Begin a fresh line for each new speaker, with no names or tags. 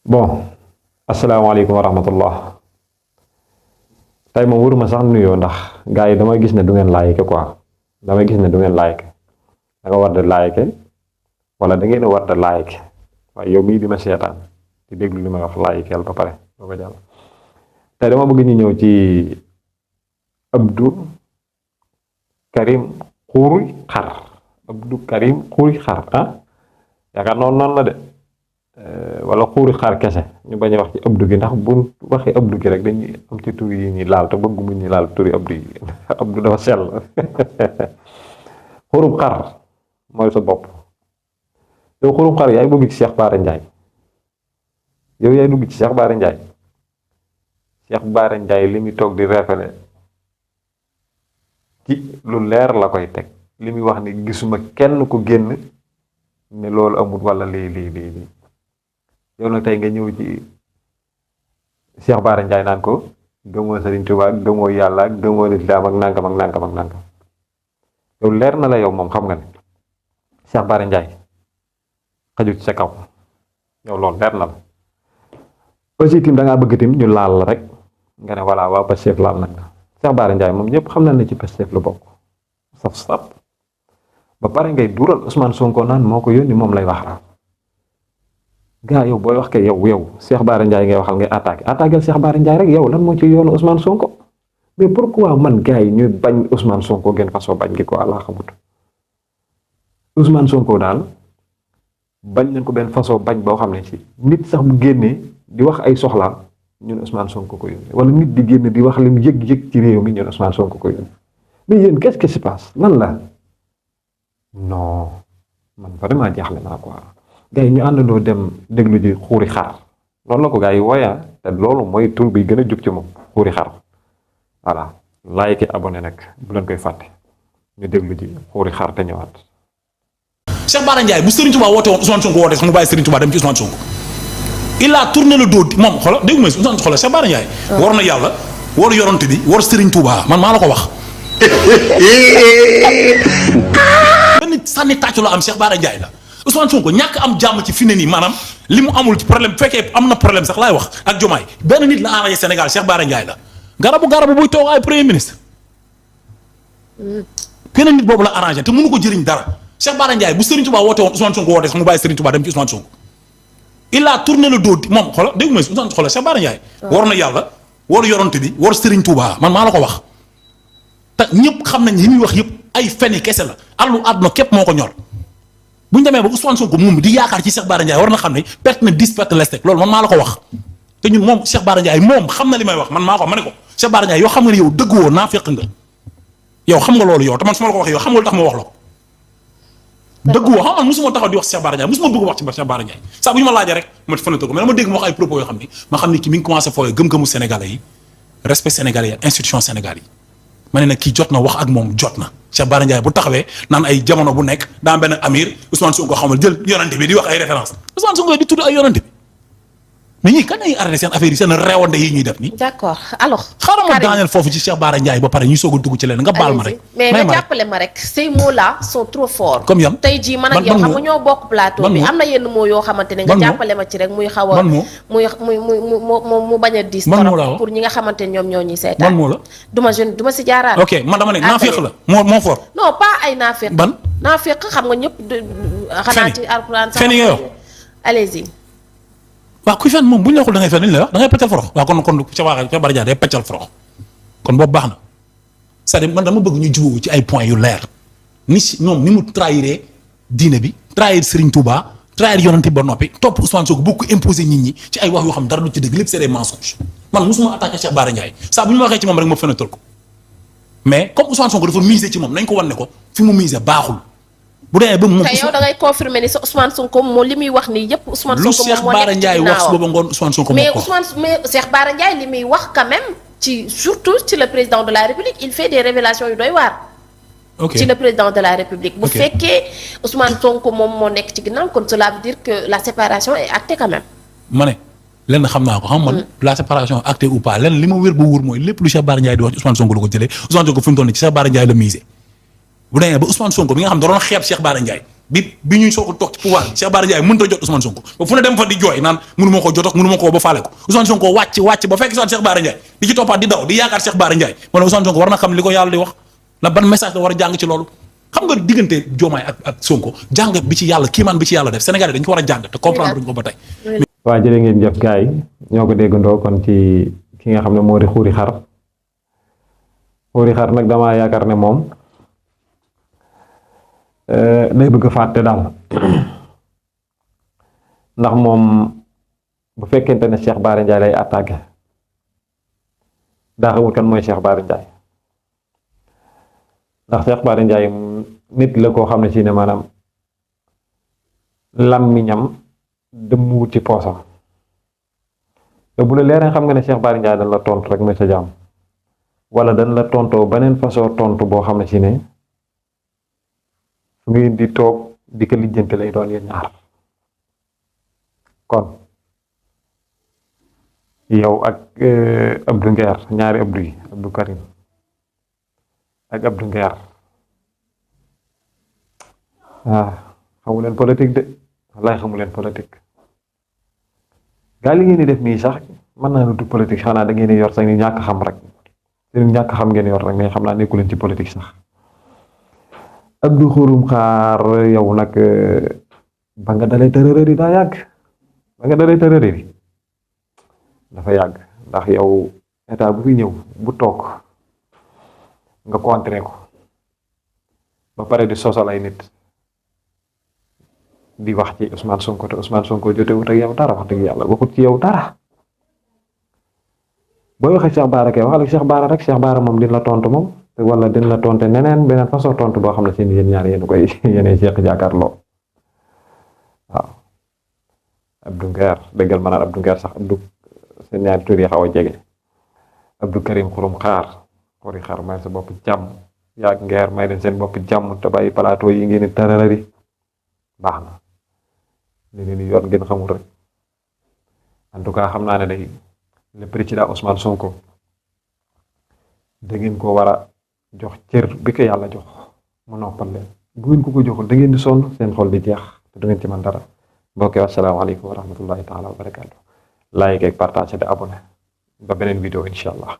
bon asalaamaaleykum wa rahmatullah tey moom waruma sax nuyoo ndax gars yi damay gis ne du ngeen like quoi damay gis ne du ngeen like da nga war de like wala da ngeen war de like waaye yow mii di ma seetaan di déglu li ma wax likeel ba pare doo ko jàll tey dama bëgg ñu ñëw ci Abdou Karim Xuruj Xar Abdou Karim Xuruj Xar yaakaar noonu la de wala Xuruj Xar kese ñu bañ a wax ci Abdou gi ndax bu waxee Abdou gi rek dañuy am ci tur yi ñuy laal te bëgg mu ñu laal turi Abdou yi Abdou dafa sell Xuruj Xar mooy sa bopp yow Xuruj Xar yaay bëgg ci Cheikh Bara Ndiaye yow yaay dugg ci Cheikh Bara Ndiaye Cheikh Bara Ndiaye li muy toog di référé ci lu leer la koy teg li muy wax ni gisuma kenn ku génn ne loolu amul wala lii yow nag tey nga ñëw ci Cheikh Bara Ndiaye naan ko gëmoo Serigne Touba gëmoo yàlla gëmoo lislaam ak nangam yow leer na la yow moom xam nga ne Cheikh Bara Ndiaye xaju ci sa kaw yow loolu leer na la aussi tim da ngaa bëgg tim ñu laal la rek nga ne voilà waa Pastef laal nag Cheikh Bara Ndiaye moom ñëpp xam na ne ci Pastef la bokk saf ba pare ngay dural Ousmane Sonko naan moo ko yónni moom lay wax gaa yow booy wax ke yow Cheikh Bara Ndiaye ngay waxal ngay attaqué Cheikh Bara Ndiaye rek yow lan moo ci yoonu Ousmane Sonko mais pourquoi man gars yi ñuy bañ Ousmane Sonko gën façon bañ gi ko àllaa xamut Ousmane Sonko daal bañ nañ ko benn façon bañ boo xam ne ci nit sax bu génnee di wax ay soxlaam ñun Ousmane Sonko ko yónni wala nit di génn di wax lim yëg-yëg ci réew mi ñun Ousmane Sonko ko yónni mais yéen qu'est-ce qui se passe lan la non man vraiment jaaxle naa quoi gars yi ñu àndandoo dem déglu ji Xuruj Xar loolu la ko gars yi wooya te loolu mooy tur bi gën a jug ci moom Xuruj Xar voilà like abonné nag bu leen koy fàtte ñu déglu ji Xuruj Xar te ñëwaat.
Cheikh Bara Ndiaye bu Serigne Touba woote woon Ousmane Sonko woote sax mu bàyyi Serigne Touba dem ci Ousmane Sonko il a tourné le dos moom xoolal dégg nga Ousmane xoolal Cheikh Bara Ndiaye. war na yàlla war yoronte bi war Serigne Touba man maa la ko wax. benn sànni tàccu la am Cheikh Bara Ndiaye la Ousmane Sonko ñàkk am jàmm ci fi ne nii maanaam li mu amul ci problème bu fekkee am na problème sax laay wax ak Diomaye benn nit la arrangé Sénégal Cheikh Bara Ndiaye la garabu buy toog ay premier ministre kenn nit boobu la arrangé te mënu ko jëriñ dara Cheikh Bara Ndiaye bu Serigne Touba woote woon Ousmane Sonko woote sax mu bàyyi Serigne Touba dem ci Ousmane Sonko il a tourné le dos moom xoolal dégg nga Ousmane xoolal Cheikh Bara Ndiaye war na yàlla war yoronte bi war Serigne Touba man maa la ko wax te ñëpp xam nañ li muy wax yëpp ay feni kese la alalu àdduna képp moo ko ñor bu ñu demee ba Ousmane Sonko moom di yaakaar ci Cheikh Bara Ndiaye war na xam ne perte na 10 perte lestek loolu man maa la ko wax te ñun moom Cheikh Bara Ndiaye moom xam na li may wax man maa ko wax ma ne ko Cheikh Bara Ndiaye yoo xam nga ne yow dëgg woo naa fekk nga yow xam nga loolu yow te man su ma la ko waxee yow xam nga lu tax ma wax la ko dëgg woo xam man mosuma taxaw di wax Cheikh Bara Ndiaye mosuma bëgg wax ci Cheikh Bara Ndiaye saa bu ñu ma laajee rek ma fënatal ko mais dama dégg ma wax ay propos yoo xam ni ma xam ni ki mi ngi commencé fooyee gëm-gëmu sénégalais yi respect sénégalais yi institution sénégalais yi ma ne nag kii jot na wax ak moom jot na Cheikh Bara Ndiaye bu taxawee naan ay jamono bu nekk daa benn amir Ousmane Sonko xamal jël yonante bi di wax ay référence Ousmane Sonko di tudd ay yonante bi mais ñii kañ lañuy arrêté seen affaire yi seen réewande yi ñuy def nii.
d'accord alors.
xaaral ma daaneel foofu ci Cheikh Bara Ndiaye ba pare ñu soog a dugg ci leen nga baal ma rek.
mais nga jàppale ma rek ces mots là sont trop forts.
comme yan
tey jii man ak yow xam nga ñoo bokk plateau bi am na yenn mots yoo xamante ne nga jàppale ma ci rek muy xaw a mu bañ a diis trop pour ñi nga xamante ne ñoom ñoo ñuy seetaan.
ban moo la
duma si jaaraat.
ok man dama ne naafeq la moo fort.
non pas ay naafeq.
ban
naafeq xam nga ñëpp. xanaa ci alxuraan sax
fen yi nga wax
allez-y.
waaw kuy fen moom bu ñu la waxul da ngay fen li ñu lay wax da ngay peccal forox waaw kon Cheikh Bara Ndiaye day peccal forox kon boobu baax na c'est-à-dire man dama bëgg ñu jubóo ci ay points yu leer ni si ñoom ni mu trahiré diine bi trahir Serigne Touba trahir yonante ba noppi topp Ousmane Sonko boo ko imposé nit ñi ci ay wax yoo xam dara du ci dëgg lépp c'est des mensonges man mosuma attaqué Cheikh Bara Ndiaye saa bu ñu ma waxee ci moom rek ma fenatal ko mais comme Ousmane Sonko dafa miser ci moom nañ ko wan ne ko fi mu miser baaxul. bu dee ba moom
te yow da ngay confirmer ni sa Ousmane Sonko moom li muy wax nii yëpp Ousmane Sonko moom moo nekk ci ginnaawam
lu Cheikh Bara Ndiaye wax su booba ngoon Ousmane Sonko moo ko
mais Cheikh Bara Ndiaye li muy wax quand même ci surtout ci le président de la République il fait des révélations yu doy waar.
ok
ci le président de la République. bu fekkee Ousmane Sonko moom moo nekk ci ginnaaw kon cela veut dire que la séparation est actée quand même.
ma ne lenn xam naa ko xam man la séparation actée ou pas lenn li ma wér ba wóor mooy lépp lu Cheikh Bara Ndiaye di wax ci Ousmane Sonko la ko jëlee Ousmane Sonko fi mu toll nii ci Cheikh Bara Ndiaye la misé bu demee ba Ousmane Sonko bi nga xam da doon xeeb Cheikh Bara Ndiaye bi ñuy soog a toog ci pouvoir bi Cheikh Bara Ndiaye mënut a jot Ousmane Sonko ba fu ne dem fa di jooy naan mënu ma koo jot ak mënu ma koo ba faale ko Ousmane Sonko wàcc ba fekk si waat Cheikh Bara Ndiaye di ci toppaat di daw di yaakaar Cheikh Bara Ndiaye wala Ousmane Sonko war na xam li ko yàlla di wax la ban message la war a jàng ci loolu xam nga diggante Diomaye ak Sonko jàngat bi ci yàlla kiimaan bi ci yàlla def Sénégal dañ ko war a jàng te comprendre duñ ko ba tey.
waa jërë ngeen jëf gars yi ñoo ko déggandoo kon ci ki nga xam ne moo di xuuri xar nag damaa yaakaar ne moom day bëgg a fàtte daal ndax moom bu fekkente ne Cheikh Bara Ndiaye lay attaqué daa xamul kan mooy Cheikh Bara Ndiaye ndax Cheikh Bara Ndiaye nit la koo xam ne si ne maanaam làmmiñam dëmmuwut ci poosam te bu la leeree xam nga ne Cheikh Bara Ndiaye dañ la tontu rek mooy sa jàmm wala dañ la tontoo beneen façon tontu boo xam ne si ne fu ngeen di toog di ko lijjante lay doon yéen ñaar kon yow ak Abdou Nguer ñaari Abdou yi Abdou Karim ak Abdou Nguer xamu leen politique de wallaay xamu leen politique gaa li ngeen di def nii sax mën naa du politique xanaa da ngeen di yor sax ni ñàkk xam rek seen ñàkk xam ngeen yor rek mais xam naa nekku leen ci politique sax Abdou xurum xaar yow nag ba nga dalee tërërëri daa yàgg ba nga dalee tërërëri dafa yàgg ndax yow état bu fi ñëw bu toog nga contrer ko ba pare di sosal ay nit di wax ci Ousmane Sonko te Ousmane Sonko jotewut ak yow dara wax dëgg yàlla waxut ci yow dara booy waxee Cheikh Bara kay waxal ak Cheikh Bara rek Cheikh Bara moom dina la tontu moom wala dina la tonte neneen beneen façon tontu boo xam ne seen yéen ñaar yéen koy yéenay seq jàkkaarloo waaw Abdou Nguer déggal ma naan Abdou Nguer sax Abdou seen ñaari tur yi xaw a jege Abdou Karim xurum xaar xuri xaar may sa bopp jàmm yaag Nguer may leen seen bopp jàmm te bàyyi plateau yi ngeen di tararari baax na li ngeen di yoon ngeen xamul rek en tout cas xam naa ne day le président Ousmane Sonko da ngeen ko war a jox cër bi ko yàlla jox mu noppal leen bu ngeen ko joxul da ngeen di sonn seen xol bi jeex te du ngeen ci mën dara mbokk yi asalaamaaleykum wa rahmatullahi taala wa barakaatu like ak partage te abonné ba beneen vidéo incha allah.